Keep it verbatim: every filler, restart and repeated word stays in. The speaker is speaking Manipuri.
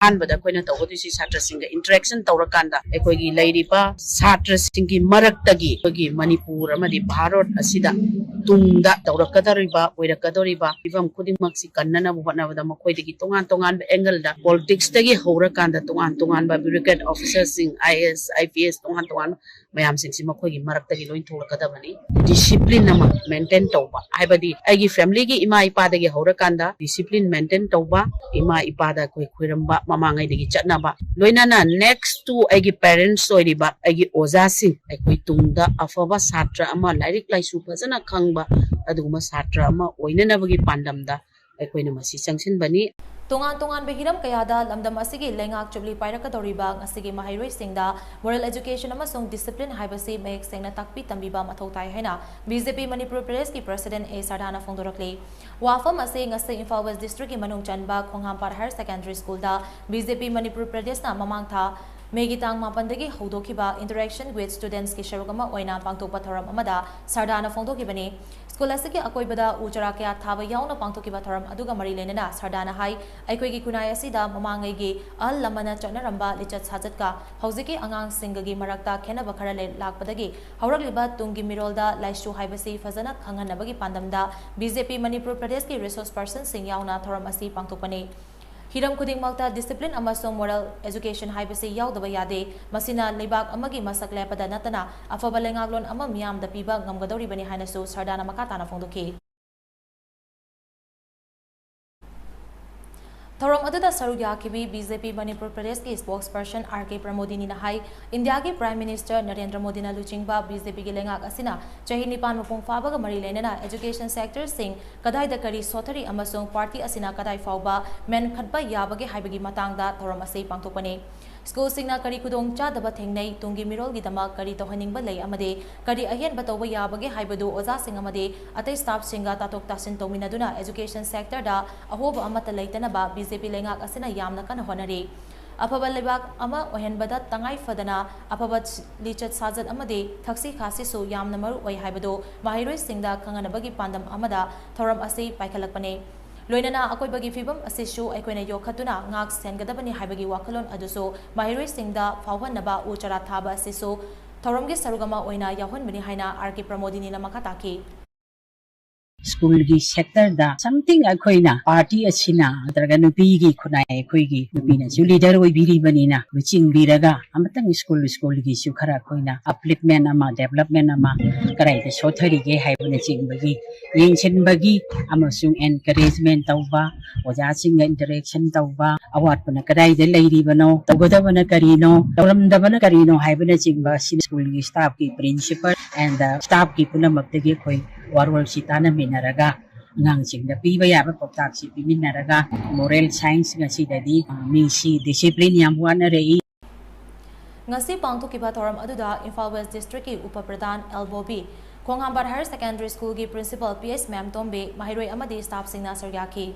ꯑꯍꯥꯟꯕꯗ ꯑꯩꯈꯣꯏꯅ ꯇꯧꯒꯗꯣꯏꯁꯤ ꯁꯥꯇ꯭ꯔꯁꯤꯡꯒ interaction ꯇꯧꯔꯀꯥꯟꯗ ꯑꯩꯈꯣꯏꯒꯤ ꯂꯩꯔꯤꯕ ꯁꯥꯇ꯭ꯔꯁꯤꯡꯒꯤ ꯃꯔꯛꯇꯒꯤ ꯑꯩꯈꯣꯏꯒꯤ ꯃꯅꯤꯄꯨꯔ ꯑꯃꯗꯤ ꯚꯥꯔꯠ ꯑꯁꯤꯗ ꯇꯨꯡꯗ ꯇꯧꯔꯛꯀꯗꯧꯔꯤꯕ, ꯑꯣꯏꯔꯛꯀꯗꯧꯔꯤꯕ ꯐꯤꯕꯝ ꯈꯨꯗꯤꯡꯃꯛꯁꯤ ꯀꯟꯅꯅꯕ ꯍꯣꯠꯅꯕꯗ ꯃꯈꯣꯏꯗꯒꯤ ꯇꯣꯉꯥꯟ ꯇꯣꯉꯥꯟꯕ angle ꯗ, politics ꯇꯒꯤ ꯍꯧꯔꯀꯥꯟꯗ ꯇꯣꯉꯥꯟ ꯇꯣꯉꯥꯟꯕ bureaucrat officer ꯁꯤꯡ, IAS, IPS, ꯇꯣꯉꯥꯟ ꯇꯣꯉꯥꯟꯕ ꯃꯌꯥꯝꯁꯤꯡꯁꯤ ꯃꯈꯣꯏꯒꯤ ꯃꯔꯛꯇꯒꯤ ꯂꯣꯏ ꯊꯣꯛꯂꯛꯀꯗꯕꯅꯤ꯫ Discipline ꯑꯃ maintain ꯇꯧꯕ, ꯍꯥꯏꯕꯗꯤ ꯑꯩꯒꯤ family ꯒꯤ ꯏꯃꯥ ꯏꯄꯥꯗꯒꯤ ꯍꯧꯔꯀꯥꯟꯗ discipline maintain ꯇꯧꯕ, ꯏꯃꯥ ꯏꯄꯥꯗ ꯑꯩꯈꯣꯏ ꯈꯣꯏꯔꯝꯕ, ꯃꯃꯥꯡꯉꯩꯗꯒꯤ ꯆꯠꯅꯕ, ꯂꯣꯏꯅꯅ next to ꯑꯩꯒꯤ parents ꯑꯣꯏꯔꯤꯕ ꯑꯩꯒꯤ ꯑꯣꯖꯥꯁꯤꯡ, ꯑꯩꯈꯣꯏ ꯇꯨꯡꯗ ꯑꯐꯕ ꯁꯥꯇ꯭ꯔ ꯑꯃ, ꯂꯥꯏꯔꯤꯛ ꯂꯥꯏꯁꯨ ꯐꯖꯅ ꯈꯪꯕ ꯑꯗꯨꯒꯨꯝꯕ ꯁꯥꯇ꯭ꯔ ꯑꯃ ꯑꯣꯏꯅꯅꯕꯒꯤ ꯄꯥꯟꯗꯝꯗ ꯑꯩꯈꯣꯏꯅ ꯃꯁꯤ ꯆꯪꯁꯤꯟꯕꯅꯤ꯫ ꯇꯣꯉꯥꯟ ꯇꯣꯉꯥꯟꯕ ꯍꯤꯔꯝ ꯀꯌꯥꯗ ꯂꯝꯗꯝ ꯑꯁꯤꯒꯤ ꯂꯩꯉꯥꯛ ꯆꯨꯞꯂꯤ ꯄꯥꯏꯔꯛꯀꯗꯧꯔꯤꯕ ꯉꯁꯤꯒꯤ ꯃꯍꯩꯔꯣꯏꯁꯤꯡꯗ moral education ꯑꯃꯁꯨꯡ discipline ꯍꯥꯏꯕꯁꯤ ꯃꯌꯦꯛ ꯁꯦꯡꯅ ꯇꯥꯛꯄꯤ ꯇꯝꯕꯤꯕ ꯃꯊꯧ ꯇꯥꯏ ꯍꯥꯏꯅ BJP ꯃꯅꯤꯄꯨꯔ ꯄ꯭ꯔꯗꯦꯁꯀꯤ president A ꯁꯔꯗꯥꯅ ꯐꯣꯡꯗꯣꯔꯛꯂꯤ꯫ ꯋꯥꯐꯝ ꯑꯁꯤ ꯉꯁꯤ ꯏꯝꯐꯥꯜ West district ꯀꯤ ꯃꯅꯨꯡ ꯆꯟꯕ ꯈꯣꯡꯍꯥꯝꯄꯥꯠ Higher Secondary School ꯗ BJP ꯃꯅꯤꯄꯨꯔ ꯄ꯭ꯔꯗꯦꯁꯅ ꯃꯃꯥꯡ ꯊꯥ ꯃꯦꯒꯤ ꯇꯥꯡ ꯃꯥꯄꯟꯗꯒꯤ ꯍꯧꯗꯣꯛꯈꯤꯕ Interaction with Students ꯀꯤ ꯁꯔꯨꯛ ꯑꯃ ꯑꯣꯏꯅ ꯄꯥꯡꯊꯣꯛꯄ ꯊꯧꯔꯝ ꯑꯃꯗ ꯁꯔꯗꯥꯅ ꯐꯣꯡꯗꯣꯛꯈꯤꯕꯅꯤ꯫ ꯁ꯭ꯀꯨꯜ ꯑꯁꯤꯒꯤ ꯑꯀꯣꯏꯕꯗ ꯎ ꯆꯥꯔꯥ ꯀꯌꯥ ꯊꯥꯕ ꯌꯥꯎꯅ ꯄꯥꯡꯊꯣꯛꯈꯤꯕ ꯊꯧꯔꯝ ꯑꯗꯨꯒ ꯃꯔꯤ ꯂꯩꯅꯅ ꯁꯔꯗꯥꯅ ꯍꯥꯏ, ꯑꯩꯈꯣꯏꯒꯤ ꯈꯨꯟꯅꯥꯏ ꯑꯁꯤꯗ ꯃꯃꯥꯡꯉꯩꯒꯤ ꯑꯍꯜ ꯂꯃꯟꯅ ꯆꯠꯅꯔꯝꯕ ꯂꯤꯆꯠ ꯁꯥꯖꯠꯀ ꯍꯧꯖꯤꯛꯀꯤ ꯑꯉꯥꯡꯁꯤꯡꯒꯒꯤ ꯃꯔꯛꯇ ꯈꯦꯠꯅꯕ ꯈꯔ ꯂꯩ-, ꯂꯥꯛꯄꯗꯒꯤ ꯍꯧꯔꯛꯂꯤꯕ ꯇꯨꯡꯒꯤ ꯃꯤꯔꯣꯜꯗ ꯂꯥꯏꯁꯨ ꯍꯥꯏꯕꯁꯤ ꯐꯖꯅ ꯈꯪꯍꯟꯅꯕꯒꯤ ꯄꯥꯟꯗꯝꯗ BJP ꯃꯅꯤꯄꯨꯔ ꯄ꯭ꯔꯗꯦꯁꯀꯤ resource person ꯁꯤꯡ ꯌꯥꯎꯅ ꯊꯧꯔꯝ ꯑꯁꯤ ꯄꯥꯡꯊꯣꯛꯄꯅꯤ꯫ ꯍꯤꯔꯝ ꯈꯨꯗꯤꯡꯃꯛꯇ discipline ꯑꯃꯁꯨꯡ moral education ꯍꯥꯏꯕꯁꯤ ꯌꯥꯎꯗꯕ ꯌꯥꯗꯦ꯫ ꯃꯁꯤꯅ ꯂꯩꯕꯥꯛ ꯑꯃꯒꯤ ꯃꯁꯛ ꯂꯦꯞꯄꯗ ꯅꯠꯇꯅ ꯑꯐꯕ ꯂꯩꯉꯥꯛꯂꯣꯟ ꯑꯃ ꯃꯤꯌꯥꯝꯗ ꯄꯤꯕ ꯉꯝꯒꯗꯧꯔꯤꯕꯅꯤ ꯍꯥꯏꯅꯁꯨ ꯁꯔꯗꯥꯅ ꯃꯈꯥ ꯇꯥꯅ ꯐꯣꯡꯗꯣꯛꯈꯤ꯫ ꯊꯧꯔꯝ ꯑꯗꯨꯗ ꯁꯔꯨꯛ ꯌꯥꯈꯤꯕꯤ BJP ꯃꯅꯤꯄꯨꯔ ꯄ꯭ꯔꯗꯦꯁꯀꯤ spokesperson R K ꯄ꯭ꯔꯃꯣꯗꯤꯅꯤꯅ ꯍꯥꯏ, ꯏꯟꯗꯤꯌꯥꯒꯤ Prime Minister ꯅꯔꯦꯟꯗ꯭ꯔ ꯃꯣꯗꯤꯅ ꯂꯨꯆꯤꯡꯕ BJP ꯒꯤ ꯂꯩꯉꯥꯛ ꯑꯁꯤꯅ ꯆꯍꯤ ꯅꯤꯄꯥꯟ ꯃꯄꯨꯡ ꯐꯥꯕꯒ ꯃꯔꯤ ꯂꯩꯅꯅ education sector ꯁꯤꯡ ꯀꯗꯥꯏꯗ ꯀꯔꯤ ꯁꯣꯊꯔꯤ ꯑꯃꯁꯨꯡ party ꯑꯁꯤꯅ ꯀꯗꯥꯏ ꯐꯥꯎꯕ ꯃꯦꯟꯈꯠꯄ ꯌꯥꯕꯒꯦ ꯍꯥꯏꯕꯒꯤ ꯃꯇꯥꯡꯗ ꯊꯧꯔꯝ ꯑꯁꯤ ꯄꯥꯡꯊꯣꯛꯄꯅꯤ꯫ ꯁ꯭ꯀꯨꯜꯁꯤꯡꯅ ꯀꯔꯤ ꯈꯨꯗꯣꯡꯆꯥꯗꯕ ꯊꯦꯡꯅꯩ, ꯇꯨꯡꯒꯤ ꯃꯤꯔꯣꯜꯒꯤꯗꯃꯛ ꯀꯔꯤ ꯇꯧꯍꯟꯅꯤꯡꯕ ꯂꯩ ꯑꯃꯗꯤ ꯀꯔꯤ ꯑꯍꯦꯟꯕ ꯇꯧꯕ ꯌꯥꯕꯒꯦ ꯍꯥꯏꯕꯗꯨ ꯑꯣꯖꯥꯁꯤꯡ ꯑꯃꯗꯤ ꯑꯇꯩ staff ꯁꯤꯡꯒ ꯇꯥꯊꯣꯛ ꯇꯥꯁꯤꯟ ꯇꯧꯃꯤꯟꯅꯗꯨꯅ education sector ꯗ ꯑꯍꯣꯕ ꯑꯃꯠꯇ ꯂꯩꯇꯅꯕ BJP ꯂꯩꯉꯥꯛ ꯑꯁꯤꯅ ꯌꯥꯝꯅ ꯀꯟꯅ ꯍꯣꯠꯅꯔꯤ꯫ ꯑꯐꯕ ꯂꯩꯕꯥꯛ ꯑꯃ ꯑꯣꯏꯍꯟꯕꯗ ꯇꯉꯥꯏ ꯐꯗꯅ ꯑꯐꯕ ꯂꯤꯆꯠ ꯁꯥꯖꯠ ꯑꯃꯗꯤ ꯊꯛꯁꯤ ꯈꯥꯁꯤꯁꯨ ꯌꯥꯝꯅ ꯃꯔꯨ ꯑꯣꯏ ꯍꯥꯏꯕꯗꯨ ꯃꯍꯩꯔꯣꯏꯁꯤꯡꯗ ꯈꯪꯍꯟꯅꯕꯒꯤ ꯄꯥꯟꯗꯝ ꯑꯃꯗ ꯊꯧꯔꯝ ꯑꯁꯤ ꯄꯥꯏꯈꯠꯂꯛꯄꯅꯤ꯫ ꯂꯣꯏꯅꯅ ꯑꯀꯣꯏꯕꯒꯤ ꯐꯤꯕꯝ ꯑꯁꯤꯁꯨ ꯑꯩꯈꯣꯏꯅ ꯌꯣꯛꯈꯠꯇꯨꯅ ꯉꯥꯛ ꯁꯦꯟꯒꯗꯕꯅꯤ ꯍꯥꯏꯕꯒꯤ ꯋꯥꯈꯜꯂꯣꯟ ꯑꯗꯨꯁꯨ ꯃꯍꯩꯔꯣꯏꯁꯤꯡꯗ ꯐꯥꯎꯍꯟꯅꯕ ꯎ ꯆꯥꯔꯥ ꯊꯥꯕ ꯑꯁꯤꯁꯨ ꯊꯧꯔꯝꯒꯤ ꯁꯔꯨꯛ ꯑꯃ ꯑꯣꯏꯅ ꯌꯥꯎꯍꯟꯕꯅꯤ ꯍꯥꯏꯅ ꯑꯥꯔ ꯀꯦ ꯄ꯭ꯔꯃꯣꯗꯤꯅꯤꯅ ꯃꯈꯥ ꯇꯥꯈꯤ꯫ ꯁ꯭ꯀꯨꯜꯒꯤ ꯁꯦꯛꯇꯔꯗ ꯁꯝꯊꯤꯡ ꯑꯩꯈꯣꯏꯅ ꯄꯥꯔꯇꯤ ꯑꯁꯤꯅ ꯅꯠꯇ꯭ꯔꯒ ꯅꯨꯄꯤꯒꯤ ꯈꯨꯟꯅꯥꯏ ꯑꯩꯈꯣꯏꯒꯤ ꯅꯨꯄꯤꯅꯁꯨ ꯂꯤꯗꯔ ꯑꯣꯏꯕꯤꯔꯤꯕꯅꯤꯅ ꯂꯨꯆꯤꯡꯕꯤꯔꯒ ꯑꯃꯇꯪ ꯁ꯭ꯀꯨꯜ ꯁ꯭ꯀꯨꯜꯒꯤꯁꯨ ꯈꯔ ꯑꯩꯈꯣꯏꯅ ꯎꯞꯂꯤꯞꯃꯦꯟ ꯑꯃ ꯗꯦꯕꯂꯞꯃꯦꯟ ꯑꯃ ꯀꯗꯥꯏꯗ ꯁꯣꯊꯔꯤꯒꯦ ꯍꯥꯏꯕꯅꯆꯤꯡꯕꯒꯤ ꯌꯦꯡꯁꯤꯟꯕꯒꯤ ꯑꯃꯁꯨꯡ ꯑꯦꯟꯀꯔꯦꯖꯃꯦꯟ ꯇꯧꯕ, ꯑꯣꯖꯥꯁꯤꯡꯒ ꯏꯟꯇꯔꯦꯛꯁꯟ ꯇꯧꯕ, ꯑꯋꯥꯠꯄꯅ ꯀꯗꯥꯏꯗ ꯂꯩꯔꯤꯕꯅꯣ, ꯇꯧꯒꯗꯕꯅ ꯀꯔꯤꯅꯣ, ꯇꯧꯔꯝꯗꯕꯅ ꯀꯔꯤꯅꯣ ꯍꯥꯏꯕꯅꯆꯤꯡꯕ ꯑꯁꯤ ꯁ꯭ꯀꯨꯜꯒꯤ ꯁ꯭ꯇꯥꯐꯀꯤ ꯄ꯭ꯔꯤꯟꯁꯤꯄꯜ ꯑꯦꯟ ꯁ꯭ꯇꯥꯐꯀꯤ ꯄꯨꯝꯅꯃꯛꯇꯒꯤ ꯑꯩꯈꯣꯏ ꯋꯥꯔꯣꯜꯁꯤ ꯇꯥꯟꯅꯃꯤꯟꯅꯔꯒ ꯑꯉꯥꯡꯁꯤꯡꯗ ꯄꯤꯕ ꯌꯥꯕ ꯄꯥꯎꯇꯥꯛꯁꯤ ꯄꯤꯃꯤꯟꯅꯔꯒ ꯃꯣꯔꯦꯜ ꯁꯥꯏꯟꯁ ꯉꯁꯤꯗꯗꯤ ꯃꯤꯁꯤ ꯗꯤꯁꯤꯄ꯭ꯂꯤꯟ ꯌꯥꯝ ꯋꯥꯠꯅꯔꯛꯏ꯫ ꯉꯁꯤ ꯄꯥꯡꯊꯣꯛꯈꯤꯕ ꯊꯧꯔꯝ ꯑꯗꯨꯗ ꯏꯝꯐꯥꯜ ꯋꯦꯁ ꯗꯤꯁꯇ꯭ꯔꯤꯛꯀꯤ ꯎꯄ ꯄ꯭ꯔꯙꯥꯟ ꯑꯦꯜ ꯕꯣꯕꯤ, ꯈꯣꯡꯍꯥꯝꯕꯥꯠ ꯍꯥꯌꯔ ꯁꯦꯀꯦꯟꯗꯔꯤ ꯁ꯭ꯀꯨꯜꯒꯤ ꯄ꯭ꯔꯤꯟꯁꯤꯄꯥꯜ ꯄꯤ ꯑꯦꯁ ꯃꯦꯝꯇꯣꯝꯕꯤ, ꯃꯍꯩꯔꯣꯏ ꯑꯃꯗꯤ ꯁ꯭ꯇꯥꯐꯁꯤꯡꯅ ꯁꯔꯨꯛ ꯌꯥꯈꯤ꯫